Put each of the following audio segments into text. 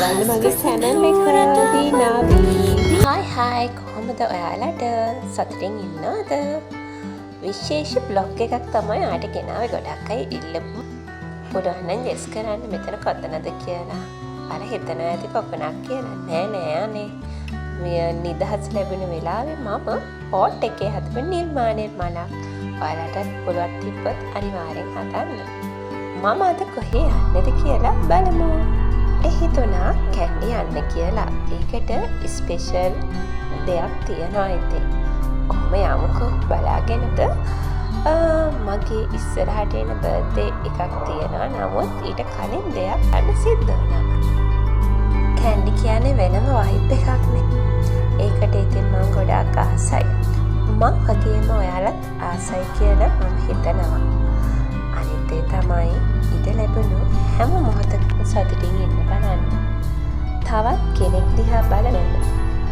බලන්න මගේ චැනල් එක දීනාවි. හායි හායි, කොහොමද ඔයාලට? සතුටින් ඉන්නවද? විශේෂ බ්ලොග් එකක් තමයි ඔයාලට ගෙනාවේ. ගොඩක් අය ඉල්ලපු. පුළුවන් නම් ගෙස් කරන්න මෙතන කොතනද කියලා. අර හිතනවා ඇති පොකුණක් කියලා. නෑ නෑ අනේ. මේ නිදහස ලැබුණ වෙලාවේ මම පොට් එකේ හදපු නිර්මාණය මලක්. ඔයාලටත් පුළුවන් තිබ්බොත් අනිවාර්යෙන් හදන්න. මම අද කොහේ යන්නද කියලා බලමු. හිතුණා කැන්ඩි යන්න කියලා. ඒකට ස්පෙෂල් දෙයක් තියනවා ඉතින්. කොහොම යමුකෝ බලාගෙනද? මගේ ඉස්සරහට එන බර්ත්ඩේ එකක් තියෙනවා. නමුත් ඊට කලින් දෙයක් ගන්න සිද්ධ වුණා. කැන්ඩි කියන්නේ වෙනම වයිබ් එකක් නේ. ඒකට ඉතින් මං ගොඩාක් ආසයි. මං වගේම ඔයාලත් ආසයි කියලා මම හිතනවා. අනිත් දේ තමයි ඉඩ ලැබුණු හැම මොහොතකම සතුටින් ඉන්න බලන්න. තවත් කෙනෙක් දිහා බලන්න.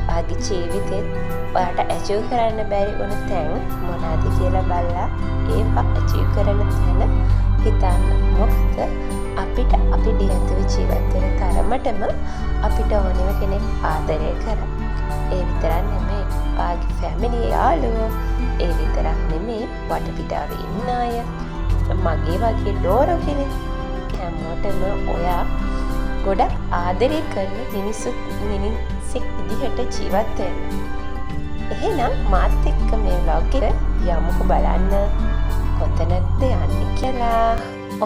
ඔයාගේ ජීවිතෙත් ඔයාට ඇචීව් කරන්න බැරි වුණු තැන් මොනවද කියලා බලලා ඒවා ඇචීව් කරන තැන හිතන්න. මොකද අපිට අපි නැතුව ජීවත් වෙන තරමටම අපිට ඕනෙම කෙනෙක් ආදරය කරා. ඒ විතරක් නෙමෙයි, ඔයාගේ ෆැමිලි යාළුවෝ, ඒ විතරක් නෙමෙයි වටපිටාවේ ඉන්න අය, මගේ වගේ ඩෝරෝ කෙනෙක්, හැමෝටම ඔයා ගොඩක් ආදරය කරන මිනිස්සෙක් විදිහට ජීවත් වෙන්න. එහෙනම් මාත් එක්ක මේ ව්ලොග් එක යමුකෝ බලන්න කොතනද යන්නේ කියලා.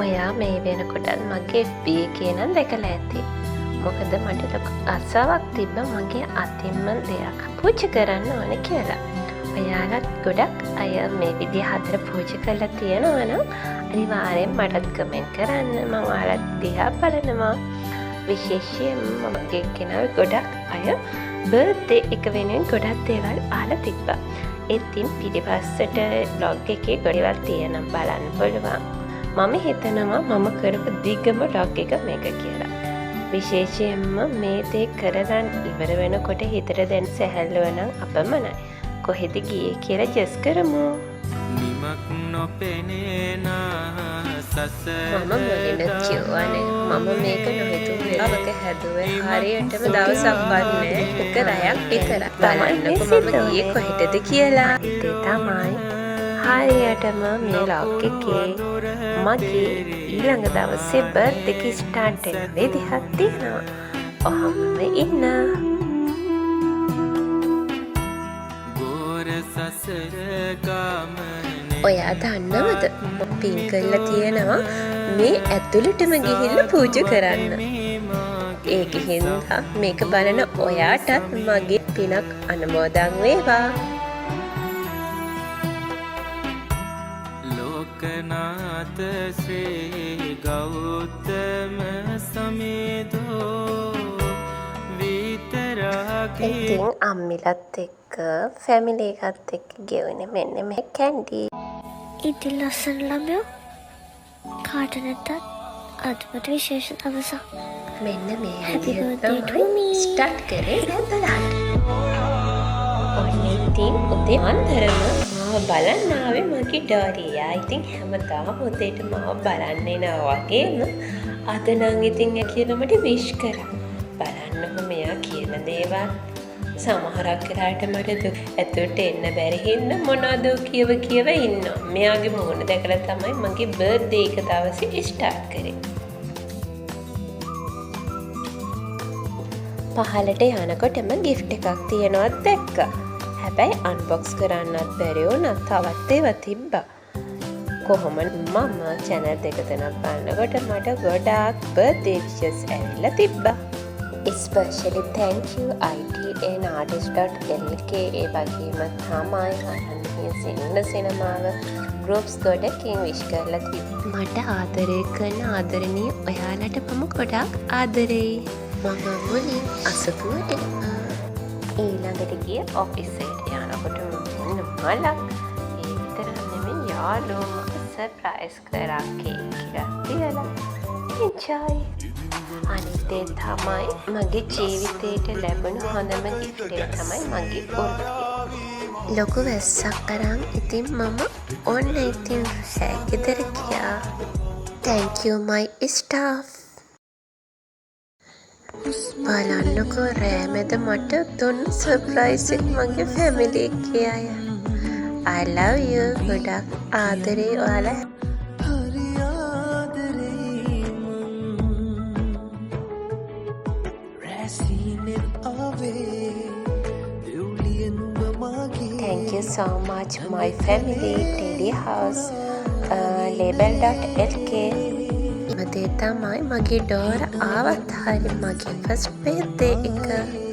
ඔයා මේ වෙනකොටත් මගේ FB එකේ නම් දැකලා ඇති. මොකද මට ලොකු ආසාවක් තිබ්බ මගේ අතින්ම දෙයක් පූජා කරන්න ඕන කියලා. ඔයාලත් ගොඩක් අය මේ විදිහ හදලා පූජා කරලා තියෙනවා නම් අනිවාර්යෙන් මටත් කමෙන්ට් කරන්න. මං ඔයාලත් දිහා බලනවා. විශේෂයෙන්ම මගේ කෙනා ගොඩක් අය බර්ත්ඩේ එක වෙනුවෙන් ගොඩක් දේවල් අහලා තිබ්බා. ඉතින් පිටිපස්සට බ්ලොග් එකේ ගොඩක් තියෙනම් බලන්න පුළුවන්. මම හිතනවා මම කරපු දිගම බ්ලොග් එක මේක කියලා. විශේෂයෙන්ම මේ දේ කරලා ඉවර වෙනකොට හිතට දැන් සැහැල්ලුව නම් අපමණයි. කොහෙද ගියේ කියලා ජස් කරමු. නිමක් නොපෙනේන සසර මම මුලින්ම කිව්වනේ මම මේක නොහිතුව වෙලාවක හැදුවේ. හරියටම දවසක්වත් නෑ, එක රැයක් විතරයි. බලන්නකෝ මම ගියේ කොහෙටද කියලා. ඉතින් තමයි හරියටම මේ ව්ලොග් එකේ මගේ ඊළඟ දවසේ බර්ත්ඩේ එක ස්ටාර්ට් වෙන විදිහක් තියෙනවා. ඔහොමම ඉන්න. ඔයා දන්නවද මම පින් කරලා තියෙනවා මේ ඇතුළටම ගිහිල්ලා පූජා කරන්න. ඒක හින්දා මේක බලන ඔයාටත් මගේ පිනක් අනුමෝදන් වේවා. ලෝකනාථ ශ්‍රී ගෞතම සමේදෝ විතරාගී. ඉතින් අම්මිලත් එක්ක ෆැමිලි එකත් එක්ක ගෙවුනේ මෙන්න මේ කැන්ඩි. ඉතින් ලස්සන ළමයෝ, කාට නැතත් අද මට විශේෂ දවසක්. මෙන්න මේ Happy විදිහට birthday to තමයි me. ස්ටාර්ට් කරේ රෑ 12ට. ඔන්න ඉතින් උදේ අන්දරම මාව බලන්න ආවේ මගේ ඩෝරියා. ඉතින් හැමදාම උදේට මාව බලන්න එනවා වගේම අද නම් ඉතින් එයා කියලා මට විශ් කරා. බලන්නකො මෙයා කියන දේවල්. සමහරක් වෙලාවට මට දුක් ඇතුළට එන්න බැරි හින්දා මොනවද කියව කියව ඉන්නවා. මෙයාගේ මූණ දැකලා තමයි මගේ බර්ත්ඩේ එක දවසේ ස්ටාර්ට් කරේ. පහලට යනකොටම ගිෆ්ට් එකක් තියෙනවත් දැක්කා. හැබැයි අන්බොක්ස් කරන්නත් බැරි වුණා. තවත් ඒවා තිබ්බා. කොහොම මම චැනල් දෙක තුනක් බලනකොට මට ගොඩාක් බර්ත්ඩේ විෂස් ඇවිල්ලා තිබ්බා. Especially thank you itnartist.lk, ඒ වගේම තමයි අනන්‍ය සිංහල සිනමාව ගෲප්ස් ගොඩකින් විශ් කරලා තිබ්බා. මට ආදරය කරන ආදරණීය ඔයාලට මම ගොඩාක් ආදරෙයි. මම මුලින් අසපුවට ඊළඟට ගිය ඔෆිස් එකට යනකොට මොන මලක්. ඒ විතරක් නෙමෙයි යාළුවෝ මට සර්ප්‍රයිස් කරා කේක් එකක් තියලා. එන්ජොයි. අනිත් දේ තමයි මගේ ජීවිතේට ලැබුණු හොඳම ගිෆ්ට් එක තමයි මගේ වෘත්තිය. ලොකු වැස්සක් අරන් ඉතින් මම ඔන්න ඉතින් රෑ ගෙදර ගියා. Thank you my staff. බලන්නකෝ, රෑ මැද මට දුන්න සර්ප්‍රයිස් එක මගේ ෆැමිලි එකේ අය. I love you. ගොඩක් ආදරේ ඔයාලා. හරි ආදරේ මං. රැසීනෙන් ආවේ දෙව්ලිය නුඹ මගේ. Thank you so much, my family, Teddy House, label.lk. දේ තමයි මගේ ඩෝර ආවත් හරි මගේ ෆස්ට් බර්ත්ඩේ එක.